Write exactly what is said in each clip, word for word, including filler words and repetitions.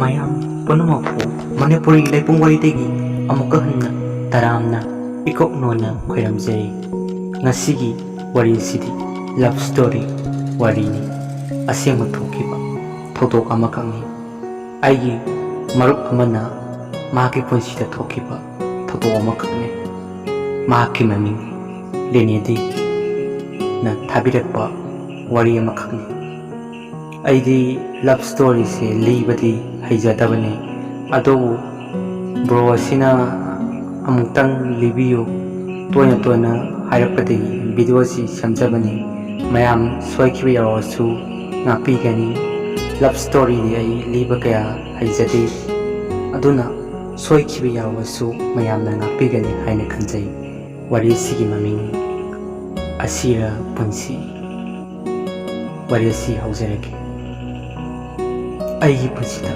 ꯃꯌꯥꯝ ꯄꯨꯝꯅꯃꯛꯄꯨ ꯃꯅꯤꯄꯨꯔꯤ ꯂꯩꯄꯨꯡ ꯋꯥꯔꯤꯗꯒꯤ ꯑꯃꯨꯛꯀ ꯍꯟꯅ ꯇꯔꯥꯝꯅ ꯏꯀꯣꯛ ꯅꯣꯟꯅ ꯈꯣꯏꯔꯝꯖꯔꯤ꯫ ꯉꯁꯤꯒꯤ ꯋꯥꯔꯤꯁꯤꯗꯤ love story ꯋꯥꯔꯤꯅꯤ꯫ ꯑꯁꯦꯡꯕ ꯊꯣꯛꯈꯤꯕ ꯊꯧꯗꯣꯛ ꯑꯃꯈꯛꯅꯤ꯫ ꯑꯩꯒꯤ ꯃꯔꯨꯞ ꯑꯃꯅ ꯃꯍꯥꯛꯀꯤ ꯄꯨꯟꯁꯤꯗ ꯊꯣꯛꯈꯤꯕ ꯊꯧꯗꯣꯛ ꯑꯃꯈꯛꯅꯤ꯫ ꯃꯍꯥꯛꯀꯤ ꯃꯃꯤꯡ ꯂꯦꯅꯦꯗꯤꯅ ꯊꯥꯕꯤꯔꯛꯄ ꯋꯥꯔꯤ ꯑꯃꯈꯛꯅꯤ꯫ ꯑꯩꯗꯤ love storyꯁꯦ ꯂꯤꯕꯗꯤ ꯍꯩꯖꯗꯕꯅꯤ, ꯑꯗꯨꯕꯨ bro ꯑꯁꯤꯅ ꯑꯃꯨꯛꯇꯪ ꯂꯤꯕꯤꯌꯨ, ꯇꯣꯏꯅ ꯇꯣꯏꯅ ꯍꯥꯏꯔꯛꯄꯗꯒꯤ video ꯑꯁꯤ ꯁꯦꯝꯖꯕꯅꯤ꯫ ꯃꯌꯥꯝ ꯁꯣꯏꯈꯤꯕ ꯌꯥꯎꯔꯁꯨ ꯉꯥꯛꯄꯤꯒꯅꯤ꯫ Love storyꯗꯤ ꯑꯩ ꯂꯤꯕ ꯀꯌꯥ ꯍꯩꯖꯗꯦ, ꯑꯗꯨꯅ ꯁꯣꯏꯈꯤꯕ ꯌꯥꯎꯔꯁꯨ ꯃꯌꯥꯝꯅ ꯉꯥꯛꯄꯤꯒꯅꯤ ꯍꯥꯏꯅ ꯈꯟꯖꯩ꯫ ꯋꯥꯔꯤꯁꯤꯒꯤ ꯃꯃꯤꯡ ꯑꯁꯤꯔ ꯄꯨꯟꯁꯤ꯫ ꯋꯥꯔꯤ ꯑꯁꯤ ꯍꯧꯖꯔꯒꯦ꯫ ꯑꯩꯒꯤ ꯄꯨꯟꯁꯤꯗ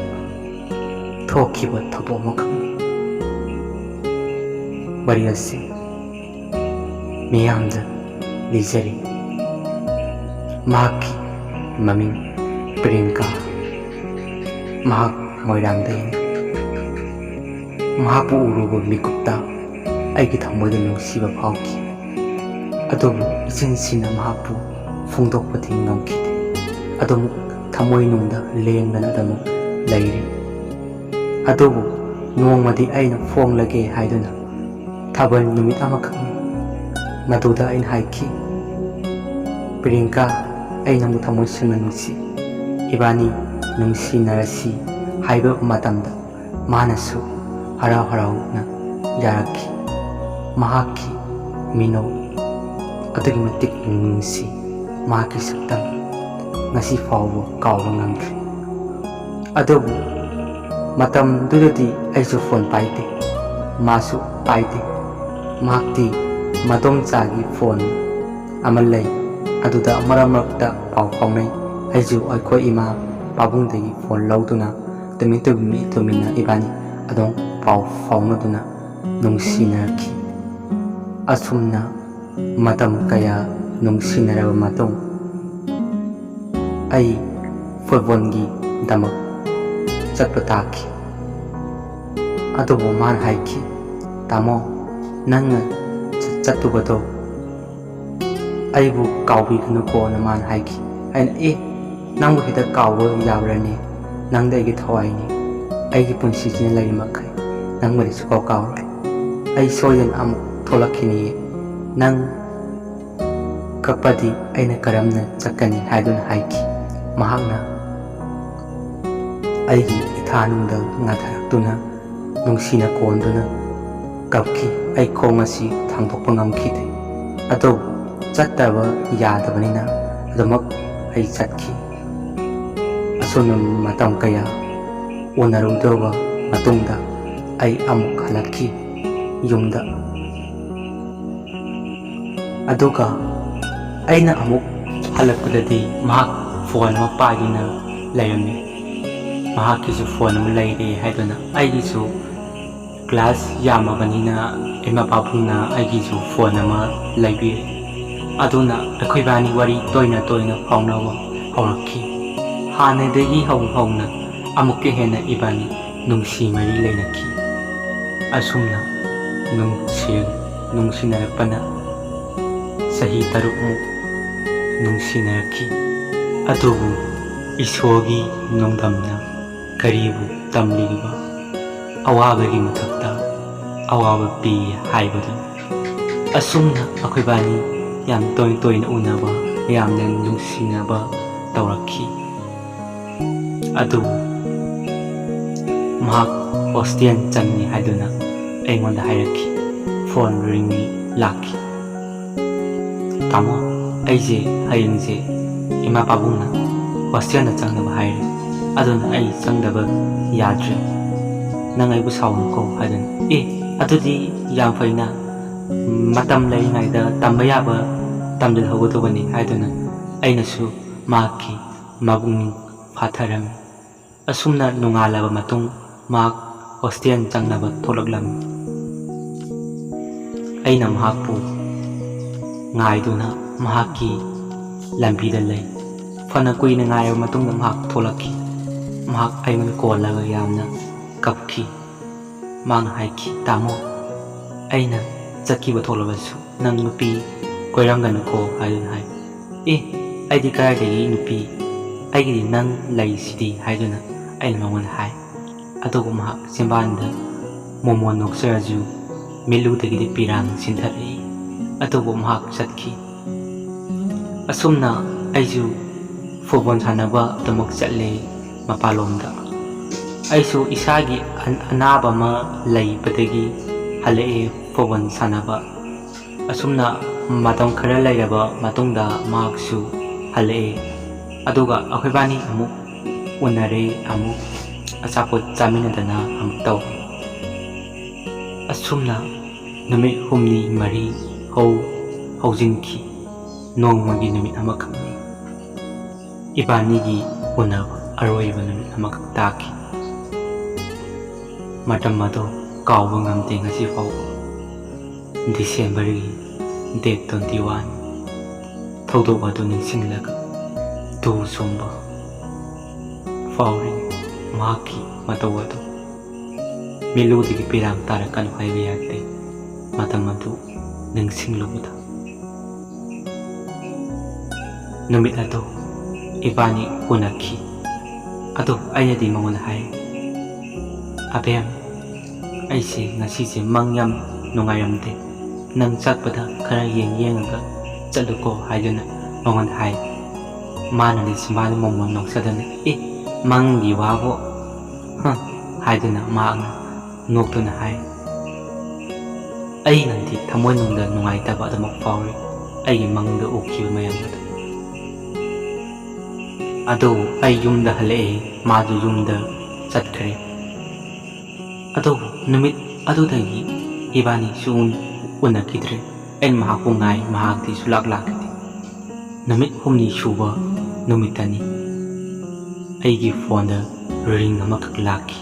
ꯊꯣꯛꯈꯤꯕ ꯊꯧꯗꯣꯛ ꯑꯃꯈꯛꯅꯤ꯫ ꯋꯥꯔꯤ ꯑꯁꯤ ꯃꯤꯌꯥꯝꯗ ꯂꯤꯖꯔꯤ꯫ ꯃꯍꯥꯛꯀꯤ ꯃꯃꯤꯡ ꯄ꯭ꯔꯤꯌꯥꯡꯀꯥ꯫ ꯃꯍꯥꯛ ꯃꯣꯏꯔꯥꯡꯗꯒꯤꯅꯤ꯫ ꯃꯍꯥꯛꯄꯨ ꯎꯔꯨꯕ ꯃꯤꯀꯨꯞꯇ ꯑꯩꯒꯤ ꯊꯃꯣꯏꯗ ꯅꯨꯡꯁꯤꯕ ꯐꯥꯎꯈꯤ꯫ ꯑꯗꯨꯕꯨ ꯏꯆꯤꯟ ꯁꯤꯟꯅ ꯃꯍꯥꯛꯄꯨ ꯐꯣꯡꯗꯣꯛꯄꯗꯤ ꯉꯝꯈꯤꯗꯦ꯫ ꯑꯗꯨꯃꯛ ꯊꯃꯣꯏꯅꯨꯡꯗ ꯂꯦꯡꯗꯅ ꯑꯗꯨꯃꯛ ꯂꯩꯔꯤ꯫ ꯑꯗꯨꯕꯨ ꯅꯣꯡꯃꯗꯤ ꯑꯩꯅ ꯐꯣꯡꯂꯒꯦ ꯍꯥꯏꯗꯨꯅ ꯊꯥꯕꯜ ꯅꯨꯃꯤꯠ ꯑꯃꯈꯛꯅꯤ꯫ ꯃꯗꯨꯗ ꯑꯩꯅ ꯍꯥꯏꯈꯤ, "ꯄ꯭ꯔꯤꯌꯥꯡꯀꯥ, ꯑꯩ ꯅꯪꯕꯨ ꯊꯃꯣꯏ ꯁꯦꯡꯅ ꯅꯨꯡꯁꯤ꯫ ꯏꯕꯥꯅꯤ ꯅꯨꯡꯁꯤꯅꯔꯁꯤ" ꯍꯥꯏꯕ ꯃꯇꯝꯗ ꯃꯥꯅꯁꯨ ꯍꯔꯥꯎ ꯍꯔꯥꯎꯅ ꯌꯥꯔꯛꯈꯤ꯫ ꯃꯍꯥꯛꯀꯤ ꯃꯤꯅꯣꯛ ꯑꯗꯨꯛꯀꯤ ꯃꯇꯤꯛ ꯅꯨꯡꯁꯤ꯫ ꯃꯍꯥꯛꯀꯤ ꯁꯛꯇꯝ ꯉꯁꯤ ꯐꯥꯎꯕ ꯀꯥꯎꯕ ꯉꯝꯗ꯭ꯔꯤ꯫ ꯑꯗꯨꯕꯨ ꯃꯇꯝꯗꯨꯗꯗꯤ ꯑꯩꯁꯨ ꯐꯣꯟ ꯄꯥꯏꯗꯦ, ꯃꯥꯁꯨ ꯄꯥꯏꯗꯦ꯫ ꯃꯍꯥꯛꯇꯤ ꯃꯗꯣꯝꯆꯥꯒꯤ ꯐꯣꯟ ꯑꯃ ꯂꯩ, ꯑꯗꯨꯗ ꯃꯔꯛ ꯃꯔꯛꯇ ꯄꯥꯎ ꯐꯥꯎꯅꯩ꯫ ꯑꯩꯁꯨ ꯑꯩꯈꯣꯏ ꯏꯃꯥ ꯄꯥꯕꯨꯡꯗꯒꯤ ꯐꯣꯟ ꯂꯧꯗꯨꯅ ꯇꯨꯃꯤꯟ ꯇꯨꯃꯤꯟ ꯇꯨꯃꯤꯟꯅ ꯏꯕꯥꯅꯤ ꯑꯗꯨꯝ ꯄꯥꯎ ꯐꯥꯎꯅꯗꯨꯅ ꯅꯨꯡꯁꯤꯅꯔꯛꯈꯤ꯫ ꯑꯁꯨꯝꯅ ꯃꯇꯝ ꯀꯌꯥ ꯅꯨꯡꯁꯤꯅꯔꯕ ꯃꯇꯨꯡ, ꯑꯩ ꯐꯨꯠꯕꯣꯜꯒꯤꯗꯃꯛ ꯆꯠꯄ ꯇꯥꯈꯤ꯫ ꯑꯗꯨꯕꯨ ꯃꯥꯅ ꯍꯥꯏꯈꯤ, "ꯇꯥꯃꯣ, ꯅꯪꯅ ꯆꯠ-, ꯆꯠꯇꯨꯕꯗꯣ ꯑꯩꯕꯨ ꯀꯥꯎꯕꯤꯒꯅꯨꯀꯣꯅ" ꯃꯥꯅ ꯍꯥꯏꯈꯤ꯫ ꯑꯩꯅ, "ꯑꯦ, ꯅꯪꯕꯨ ꯍꯦꯛꯇ ꯀꯥꯎꯕ ꯌꯥꯕ꯭ꯔꯅꯦ? ꯅꯪꯗꯤ ꯑꯩꯒꯤ ꯊꯋꯥꯏꯅꯤ꯫ ꯑꯩꯒꯤ ꯄꯨꯟꯁꯤꯁꯤꯅ ꯂꯩꯔꯤꯃꯈꯩ ꯅꯪꯕꯨꯗꯤ ꯁꯨꯛꯀꯥꯎ ꯀꯥꯎꯔꯣꯏ꯫ ꯑꯩ ꯁꯣꯏꯗꯅ ꯑꯃꯨꯛ ꯊꯣꯛꯂꯛꯈꯤꯅꯤꯌꯦ꯫ ꯅꯪ ꯀꯞꯄꯗꯤ ꯑꯩꯅ ꯀꯔꯝꯅ ꯆꯠꯀꯅꯤ?" ꯍꯥꯏꯗꯨꯅ ꯍꯥꯏꯈꯤ꯫ ꯃꯍꯥꯛꯅ ꯑꯩꯒꯤ ꯏꯊꯥꯅꯨꯡꯗ ꯉꯥꯊꯔꯛꯇꯨꯅ ꯅꯨꯡꯁꯤꯅ ꯀꯣꯟꯗꯨꯅ ꯀꯞꯈꯤ꯫ ꯑꯩ ꯈꯣꯡ ꯑꯁꯤ ꯊꯥꯡꯗꯣꯛꯄ ꯉꯝꯈꯤꯗꯦ꯫ ꯑꯗꯨꯕꯨ ꯆꯠꯇꯕ ꯌꯥꯗꯕꯅꯤꯅ ꯑꯗꯨꯃꯛ ꯑꯩ ꯆꯠꯈꯤ꯫ ꯑꯁꯨꯝꯅ ꯃꯇꯝ ꯀꯌꯥ ꯎꯅꯔꯨꯗꯕ ꯃꯇꯨꯡꯗ ꯑꯩ ꯑꯃꯨꯛ ꯍꯜꯂꯛꯈꯤ ꯌꯨꯝꯗ꯫ ꯑꯗꯨꯒ ꯑꯩꯅ ꯑꯃꯨꯛ ꯍꯜꯂꯛꯄꯗꯗꯤ ꯃꯍꯥꯛ ꯐꯣꯟ ꯑꯃ ꯄꯥꯏꯗꯨꯅ ꯂꯩꯔꯝꯃꯤ꯫ ꯃꯍꯥꯛꯀꯤꯁꯨ ꯐꯣꯟ ꯑꯃ ꯂꯩꯔꯦ ꯍꯥꯏꯗꯨꯅ꯫ ꯑꯩꯒꯤꯁꯨ ꯀ꯭ꯂꯥꯁ ꯌꯥꯝꯃꯕꯅꯤꯅ ꯏꯃꯥ ꯄꯥꯕꯨꯡꯅ ꯑꯩꯒꯤꯁꯨ ꯐꯣꯟ ꯑꯃ ꯂꯩꯕꯤꯔꯦ꯫ ꯑꯗꯨꯅ ꯑꯩꯈꯣꯏ ꯏꯕꯥꯅꯤ ꯋꯥꯔꯤ ꯇꯣꯏꯅ ꯇꯣꯏꯅ ꯐꯥꯎꯅꯕ ꯍꯧꯔꯛꯈꯤ꯫ ꯍꯥꯟꯅꯗꯒꯤ ꯍꯧ-, ꯍꯧꯅ ꯑꯃꯨꯛꯀ ꯍꯦꯟꯅ ꯏꯕꯥꯅꯤ ꯅꯨꯡꯁꯤ ꯃꯔꯤ ꯂꯩꯅꯈꯤ꯫ ꯑꯁꯨꯝꯅ ꯅꯨꯡꯁꯤ-, ꯅꯨꯡꯁꯤꯅꯔꯛꯄꯅ ꯆꯍꯤ ꯇꯔꯨꯛꯃꯨꯛ ꯅꯨꯡꯁꯤꯅꯔꯛꯈꯤ꯫ ꯑꯗꯨꯕꯨ ꯏꯁꯣꯔꯒꯤ ꯅꯣꯡꯗꯝꯅ ꯀꯔꯤꯕꯨ ꯇꯝꯂꯤꯕ? ꯑꯋꯥꯕꯒꯤ ꯃꯊꯛꯇ ꯑꯋꯥꯕ ꯄꯤ ꯍꯥꯏꯕꯗꯨ꯫ ꯑꯁꯨꯝꯅ ꯑꯩꯈꯣꯏꯕꯥꯅꯤ ꯌꯥꯝ ꯇꯣꯏ ꯇꯣꯏꯅ ꯎꯅꯕ, ꯌꯥꯝꯅ ꯅꯨꯡꯁꯤꯅꯕ ꯇꯧꯔꯛꯈꯤ꯫ ꯑꯗꯨꯕꯨ ꯃꯍꯥꯛ ꯍꯣꯁꯇꯦꯜ ꯆꯪꯉꯤ ꯍꯥꯏꯗꯨꯅ ꯑꯩꯉꯣꯟꯗ ꯍꯥꯏꯔꯛꯈꯤ꯫ ꯐꯣꯟ ꯔꯤꯡ ꯂꯥꯛꯈꯤ꯫ "ꯇꯥꯃꯣ, ꯑꯩꯁꯦ ꯍꯌꯦꯡꯁꯦ ꯏꯃꯥ ꯄꯥꯕꯨꯡꯅ ꯍꯣꯁꯇꯦꯜꯗ ꯆꯪꯅꯕ ꯍꯥꯏꯔꯦ, ꯑꯗꯨꯅ ꯑꯩ ꯆꯪꯗꯕ ꯌꯥꯗ꯭ꯔꯦ꯫ ꯅꯪ ꯑꯩꯕꯨ ꯁꯥꯎꯅꯨꯀꯣ" ꯍꯥꯏꯗꯨꯅ꯫ "ꯑꯦ, ꯑꯗꯨꯗꯤ ꯌꯥꯝ ꯐꯩꯅ, ꯃꯇꯝ ꯂꯩꯔꯤꯉꯩꯗ ꯇꯝꯕ ꯌꯥꯕ ꯇꯝꯁꯤꯜꯍꯧꯒꯗꯧꯕꯅꯤ" ꯍꯥꯏꯗꯨꯅ ꯑꯩꯅꯁꯨ ꯃꯍꯥꯛꯀꯤ ꯃꯕꯨꯛꯅꯤꯡ ꯐꯥꯊꯔꯝꯃꯤ꯫ ꯑꯁꯨꯝꯅ ꯅꯣꯡꯉꯥꯜꯂꯕ ꯃꯇꯨꯡ ꯃꯍꯥꯛ ꯍꯣꯁꯇꯦꯜ ꯆꯪꯅꯕ ꯊꯣꯛꯂꯛꯂꯝꯃꯤ꯫ ꯑꯩꯅ ꯃꯍꯥꯛꯄꯨ ꯉꯥꯏꯗꯨꯅ ꯃꯍꯥꯛꯀꯤ ꯂꯝꯕꯤꯗ ꯂꯩ꯫ ꯐꯅ ꯀꯨꯏꯅ ꯉꯥꯏꯔꯕ ꯃꯇꯨꯡꯗ ꯃꯍꯥꯛ ꯊꯣꯛꯂꯛꯈꯤ꯫ ꯃꯍꯥꯛ ꯑꯩꯉꯣꯟꯗ ꯀꯣꯜꯂꯒ ꯌꯥꯝꯅ ꯀꯞꯈꯤ꯫ ꯃꯍꯥꯛꯅ ꯍꯥꯏꯈꯤ, "ꯇꯥꯃꯣ, ꯑꯩꯅ ꯆꯠꯈꯤꯕ ꯊꯣꯛꯂꯕꯁꯨ ꯅꯪ ꯅꯨꯄꯤ ꯀꯣꯏꯔꯝꯒꯅꯨꯀꯣ" ꯍꯥꯏꯗꯨꯅ ꯍꯥꯏ꯫ "ꯑꯦ, ꯑꯩꯗꯤ ꯀꯗꯥꯏꯗꯒꯤ ꯅꯨꯄꯤ? ꯑꯩꯒꯤꯗꯤ ꯅꯪ ꯂꯩꯁꯤꯗꯤ" ꯍꯥꯏꯗꯨꯅ ꯑꯩꯅ ꯃꯉꯣꯟꯗ ꯍꯥꯏ꯫ ꯑꯗꯨꯕꯨ ꯃꯍꯥꯛ ꯆꯤꯟꯕꯥꯟꯗ ꯃꯣꯃꯣꯟ ꯅꯣꯛꯆꯔꯁꯨ ꯃꯤꯠꯂꯨꯗꯒꯤꯗꯤ ꯄꯤꯔꯥꯡ ꯁꯤꯟꯊꯔꯛꯏ꯫ ꯑꯗꯨꯕꯨ ꯃꯍꯥꯛ ꯆꯠꯈꯤ꯫ ꯑꯁꯨꯝꯅ ꯑꯩꯁꯨ ꯐꯨꯠꯕꯣꯜ ꯁꯥꯟꯅꯕ ꯑꯗꯨꯃꯛ ꯆꯠꯂꯦ ꯃꯄꯥꯟꯂꯣꯝꯗ꯫ ꯑꯩꯁꯨ ꯏꯁꯥꯒꯤ ꯑꯟ-, ꯑꯅꯥꯕ ꯑꯃ ꯂꯩꯕꯗꯒꯤ ꯍꯜꯂꯛꯑꯦ ꯐꯨꯠꯕꯣꯜ ꯁꯥꯟꯅꯕ꯫ ꯑꯁꯨꯝꯅ ꯃꯇꯝ ꯈꯔ ꯂꯩꯔꯕ ꯃꯇꯨꯡꯗ ꯃꯍꯥꯛꯁꯨ ꯍꯜꯂꯛꯑꯦ꯫ ꯑꯗꯨꯒ ꯑꯩꯈꯣꯏꯕꯥꯅꯤ ꯑꯃꯨꯛ ꯎꯅꯔꯦ, ꯑꯃꯨꯛ ꯑꯆꯥꯄꯣꯠ ꯆꯥꯃꯤꯟꯅꯗꯅ ꯑꯃꯨꯛ ꯇꯧ꯫ ꯑꯁꯨꯝꯅ ꯅꯨꯃꯤꯠ ꯍꯨꯝꯅꯤ ꯃꯔꯤ ꯍꯧ-, ꯍꯧꯖꯤꯟꯈꯤ꯫ ꯅꯣꯡꯃꯒꯤ ꯅꯨꯃꯤꯠ ꯑꯃꯈꯛꯅꯤ꯫ ꯏꯕꯥꯅꯤꯒꯤ ꯎꯅꯕ ꯑꯔꯣꯏꯕ ꯅꯨꯃꯤꯠ ꯑꯃꯈꯛ ꯇꯥꯈꯤ꯫ ꯃꯇꯝ ꯑꯗꯣ ꯀꯥꯎꯕ ꯉꯝꯗꯦ ꯉꯁꯤ ꯐꯥꯎꯕ꯫ ꯗꯤꯁꯦꯝꯕꯔꯒꯤ date twenty one꯫ ꯊꯧꯗꯣꯛ ꯑꯗꯨ ꯅꯤꯡꯁꯤꯡꯂꯒ ꯇꯨ ꯆꯨꯝꯕ ꯐꯥꯎꯔꯤ꯫ ꯃꯍꯥꯛꯀꯤ ꯃꯇꯧ ꯑꯗꯨ ꯃꯤꯠꯂꯨꯗꯒꯤ ꯄꯤꯔꯥꯡ ꯇꯥꯔꯛꯀꯅꯨ ꯍꯥꯏꯕ ꯌꯥꯗꯦ꯫ ꯃꯇꯝ ꯑꯗꯨ ꯅꯤꯡꯁꯤꯡꯂꯨꯕꯗ꯫ ꯅꯨꯃꯤꯠ ꯑꯗꯨ ꯏꯕꯥꯅꯤ ꯎꯅꯈꯤ꯫ ꯑꯗꯨ ꯑꯩꯅꯗꯤ ꯃꯉꯣꯟꯗ ꯍꯥꯏ, "ꯑꯕꯦꯝ, ꯑꯩꯁꯦ ꯉꯁꯤꯁꯦ ꯃꯪ ꯌꯥꯝ ꯅꯨꯡꯉꯥꯏꯔꯝꯗꯦ꯫ ꯅꯪ ꯆꯠꯄꯗ ꯈꯔ ꯌꯦꯡ ꯌꯦꯡꯉꯒ ꯆꯠꯂꯨꯀꯣ" ꯍꯥꯏꯗꯨꯅ ꯃꯉꯣꯟꯗ ꯍꯥꯏ꯫ ꯃꯥꯅꯗꯤ ꯆꯤꯝꯕꯥꯟꯗ ꯃꯣꯃꯣꯟ ꯅꯣꯛꯆꯗꯨꯅ, "ꯑꯦ, ꯃꯪꯒꯤ ꯋꯥꯕꯨ, ꯍ," ꯍꯥꯏꯗꯨꯅ ꯃꯍꯥꯛꯅ ꯅꯣꯛꯇꯨꯅ ꯍꯥꯏ꯫ ꯑꯩꯅꯗꯤ ꯊꯃꯣꯏꯅꯨꯡꯗ ꯅꯨꯡꯉꯥꯏꯇꯕ ꯑꯗꯨꯃꯛ ꯐꯥꯎꯔꯤ, ꯑꯩꯒꯤ ꯃꯪꯗ ꯎꯈꯤꯕ ꯃꯌꯥꯝ ꯑꯗꯨ꯫ ꯑꯗꯨꯕꯨ ꯑꯩ ꯌꯨꯝꯗ ꯍꯜꯂꯛꯑꯦ, ꯃꯥꯁꯨ ꯌꯨꯝꯗ ꯆꯠꯈ꯭ꯔꯦ꯫ ꯑꯗꯨꯕꯨ ꯅꯨꯃꯤꯠ ꯑꯗꯨꯗꯒꯤ ꯏꯕꯥꯅꯤ ꯁꯨꯡꯎ ꯎꯅꯈꯤꯗ꯭ꯔꯦ꯫ ꯑꯩꯅ ꯃꯍꯥꯛꯄꯨ ꯉꯥꯏ, ꯃꯍꯥꯛꯇꯤ ꯁꯨꯂꯥꯛ ꯂꯥꯛꯈꯤꯗꯦ꯫ ꯅꯨꯃꯤꯠ ꯍꯨꯝꯅꯤ ꯁꯨꯕ ꯅꯨꯃꯤꯠꯇꯅꯤ ꯑꯩꯒꯤ ꯐꯣꯟꯗ ꯔꯤꯡ ꯑꯃꯈꯛ ꯂꯥꯛꯈꯤ꯫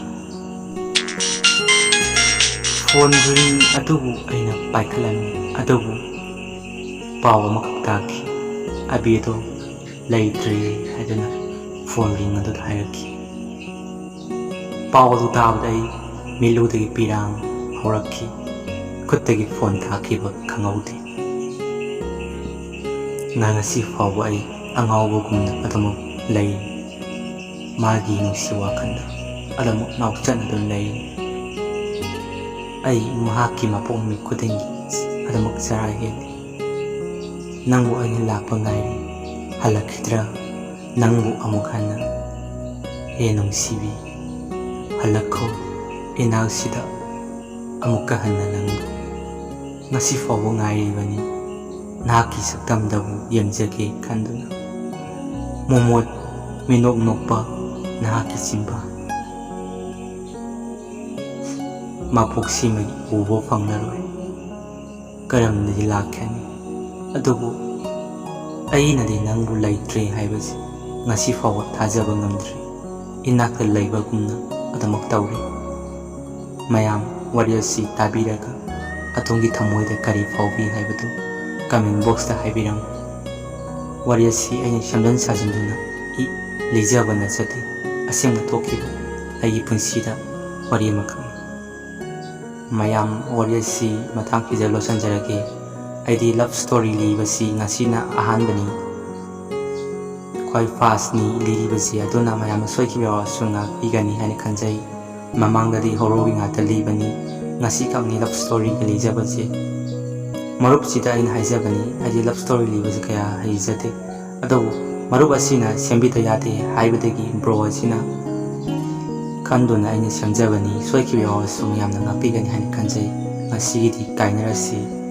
ꯐꯣꯟ ꯔꯤꯡ ꯑꯗꯨꯕꯨ ꯑꯩꯅ ꯄꯥꯏꯈꯠꯂꯝꯃꯤ, ꯑꯗꯨꯕꯨ ꯄꯥꯎ ꯑꯃꯈꯛ ꯇꯥꯈꯤ꯫ "ꯑꯕꯤꯗꯣ ꯂꯩꯇ꯭ꯔꯦ" ꯍꯥꯏꯗꯨꯅ ꯐꯣꯟ ꯔꯤꯡ ꯑꯗꯨꯗ ꯍꯥꯏꯔꯛꯈꯤ꯫ ꯄꯥꯎ ꯑꯗꯨ ꯇꯥꯕꯗ ꯑꯩ ꯃꯤꯠꯂꯨꯗꯒꯤ ꯄꯤꯔꯥꯡ ꯍꯧꯔꯛꯈꯤ꯫ ꯈꯨꯠꯇꯒꯤ ꯐꯣꯟ ꯊꯥꯈꯤꯕ ꯈꯪꯍꯧꯗꯦ꯫ ꯉꯁꯤ ꯐꯥꯎꯕ ꯑꯩ ꯑꯉꯥꯎꯕꯒꯨꯝꯅ ꯑꯗꯨꯃꯛ ꯂꯩꯔꯤ꯫ ꯃꯥꯒꯤ ꯅꯨꯡꯁꯤ ꯋꯥꯈꯜꯗ ꯑꯗꯨꯃꯛ ꯉꯥꯎꯆꯠꯅꯗꯨꯅ ꯂꯩꯔꯤ꯫ ꯑꯩ ꯃꯍꯥꯛꯀꯤ ꯃꯄꯣꯛ ꯅꯨꯃꯤꯠ ꯈꯨꯗꯤꯡꯒꯤ ꯑꯗꯨꯃꯛ ꯆꯔꯥ ꯍꯦꯜꯂꯤ꯫ ꯅꯪꯕꯨ ꯑꯩꯅ ꯂꯥꯛꯄ ꯉꯥꯏꯔꯤ꯫ ꯍꯜꯂꯛꯈꯤꯗ꯭ꯔꯥ? ꯅꯪꯕꯨ ꯑꯃꯨꯛ ꯍꯟꯅ꯫ ꯍꯦ ꯅꯨꯡꯁꯤꯕꯤ, ꯍꯜꯂꯛꯈꯣ ꯏꯅꯥꯛꯁꯤꯗ ꯑꯃꯨꯛꯀ ꯍꯟꯅ ꯅꯪꯕꯨ꯫ ꯉꯁꯤ ꯐꯥꯎꯕ ꯉꯥꯏꯔꯤꯕꯅꯤ ꯅꯍꯥꯛꯀꯤ ꯁꯛꯇꯝꯗꯕꯨ ꯌꯦꯡꯖꯒꯦ ꯈꯟꯗꯨꯅ꯫ ꯃꯣꯃꯣꯠ ꯃꯤꯅꯣꯛ ꯅꯣꯛꯄ ꯅꯍꯥꯛꯀꯤ ꯆꯤꯟꯕꯥꯟ꯫ ꯃꯄꯣꯛꯁꯤꯃꯒꯤ ꯎꯕ ꯐꯪꯂꯔꯣꯏ꯫ ꯀꯔꯝꯅꯗꯤ ꯂꯥꯛꯀꯅꯤ? ꯑꯗꯨꯕꯨ ꯑꯩꯅꯗꯤ ꯅꯪꯕꯨ ꯂꯩꯇ꯭ꯔꯦ ꯍꯥꯏꯕꯁꯤ ꯉꯁꯤ ꯐꯥꯎꯕ ꯊꯥꯖꯕ ꯉꯝꯗ꯭ꯔꯤ꯫ ꯏꯅꯥꯛꯇ ꯂꯩꯕꯒꯨꯝꯅ ꯑꯗꯨꯃꯛ ꯇꯧꯔꯤ꯫ ꯃꯌꯥꯝ ꯋꯥꯔꯤ ꯑꯁꯤ ꯇꯥꯕꯤꯔꯒ ꯑꯗꯣꯝꯒꯤ ꯊꯃꯣꯏꯗ ꯀꯔꯤ ꯐꯥꯎꯕꯤ ꯍꯥꯏꯕꯗꯨ comment boxꯇ ꯍꯥꯏꯕꯤꯔꯝꯃꯨ꯫ ꯋꯥꯔꯤ ꯑꯁꯤ ꯑꯩꯅ ꯁꯦꯝꯖꯤꯟ ꯁꯥꯖꯤꯟꯗꯨꯅ ꯏ-, ꯂꯤꯖꯕ ꯅꯠꯆꯗꯦ꯫ ꯑꯁꯦꯡꯕ ꯊꯣꯛꯈꯤꯕ ꯑꯩꯒꯤ ꯄꯨꯟꯁꯤꯗ ꯋꯥꯔꯤ ꯑꯃꯈꯛꯅꯤ꯫ ꯃꯌꯥꯝ ꯋꯥꯔꯤ ꯑꯁꯤ ꯃꯇꯥꯡꯁꯤꯗ ꯂꯣꯏꯁꯤꯟꯖꯔꯒꯦ꯫ ꯑꯩꯗꯤ love story ꯂꯤꯕꯁꯤ ꯉꯁꯤꯅ ꯑꯍꯥꯟꯕꯅꯤ꯫ ꯈ꯭ꯋꯥꯏ firstꯅꯤ ꯂꯤꯔꯤꯕꯁꯤ, ꯑꯗꯨꯅ ꯃꯌꯥꯝꯅ ꯁꯣꯏꯈꯤꯕ ꯌꯥꯎꯔꯁꯨ ꯉꯥꯛꯄꯤꯒꯅꯤ ꯍꯥꯏꯅ ꯈꯟꯖꯩ꯫ ꯃꯃꯥꯡꯗꯗꯤ horrorꯒꯤ ꯉꯥꯛꯇ ꯂꯤꯕꯅꯤ, ꯉꯁꯤꯈꯛꯅꯤ love storyꯒꯤ ꯂꯤꯖꯕꯁꯦ꯫ ꯃꯔꯨꯞꯁꯤꯗ ꯑꯩꯅ ꯍꯥꯏꯖꯕꯅꯤ, ꯑꯩꯗꯤ love story ꯂꯤꯕꯁꯤ ꯀꯌꯥ ꯍꯩꯖꯗꯦ, ꯑꯗꯨꯕꯨ ꯃꯔꯨꯞ ꯑꯁꯤꯅ ꯁꯦꯝꯕꯤꯗ ꯌꯥꯗꯦ ꯍꯥꯏꯕꯗꯒꯤ bro ꯑꯁꯤꯅ ꯈꯟꯗꯨꯅ ꯑꯩꯅ ꯁꯦꯝꯖꯕꯅꯤ꯫ ꯁꯣꯏꯈꯤꯕ ꯌꯥꯎꯔꯁꯨ ꯃꯌꯥꯝꯅ ꯉꯥꯛꯄꯤꯒꯅꯤ ꯍꯥꯏꯅ ꯈꯟꯖꯩ꯫ ꯉꯁꯤꯒꯤꯗꯤ ꯀꯥꯏꯅꯔꯁꯤ꯫